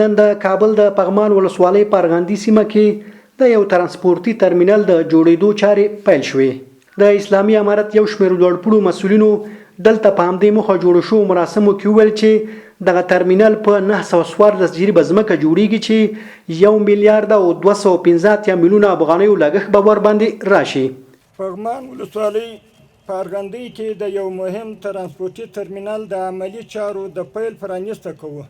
نن د کابل د پغمان ولسوالۍ په ارغندي سیمه کې د یو ترانسپورتي ترمینل د جوړېدو چارې پیل شوې. د اسلامي امارت یو شمېر لوړپوړو مسؤلینو دلته په همدې موخه جوړو شوو مراسمو کې وویل چې دغه ترمینل په 914 جریبه ځمکه جوړېږي چې یو میلیارد او 285 میلیونه افغانیو لګښت به ورباندې راشي. پغمان ولسوالۍ په ارغندۍ کې د یو مهم ترانسپورتي ترمینل د عملي چارو د پیل پرانیسته کوو.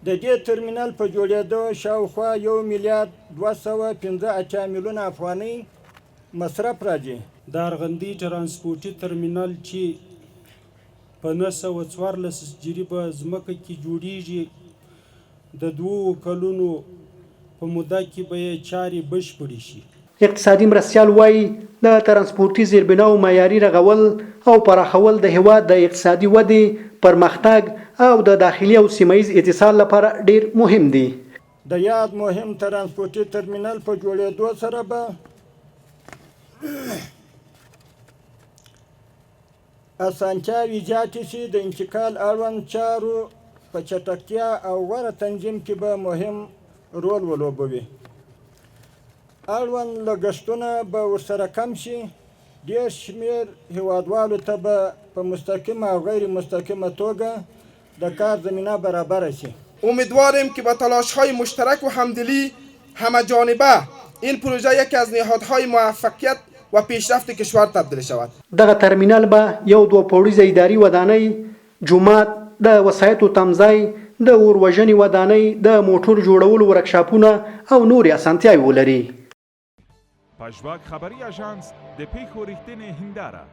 د دې ترمینل په جوړېدو شاوخوا یو میلیارد 285 میلیونه افغانۍ مصرف راځي. د ارغندۍ ترانسپورتي ترمینل چې په 914 جریبه ځمکه کې جوړېږي، د دوو کلونو په موده کې به یې چارې بشپړې شي. اقتصادي مرستیال وايي، د ترانسپورتي زیربناوو معیاري رغول او پراخول د هېواد د اقتصادي ودې، پرمختګ او د داخلي او سیمه ییز اتصال لپاره ډېر مهم دي. د یاد مهم ترانسپورتي ترمینل په جوړېدو سره به اسانتیاوې زیاتې شي، د انتقال اړوند چارو په چټکتیا او غوره تنظیم کې به مهم رول ولوبوي، اړوند لګښتونه به ورسره کم شي، ډېر شمېر هېوادوالو ته به په مستقیمه او غیر مستقیمه توګه د کار زمینه برابره شي. امیدواریم که با تلاش‌های مشترک و همدلی همه جانبه این پروژه یکی از نهادهای موفقیت و پیشرفت کشور تبدیل شود. دغه ترمینل به یو دوه پوړیزه اداري ودانۍ، جومات، د وسایطو تمځای، د اور وژنې ودانۍ، د موټر جوړولو ورکشاپونه او نورې اسانتیاوې ولري. پژواک خبري اژانس د پېښو رښتینې هنداره.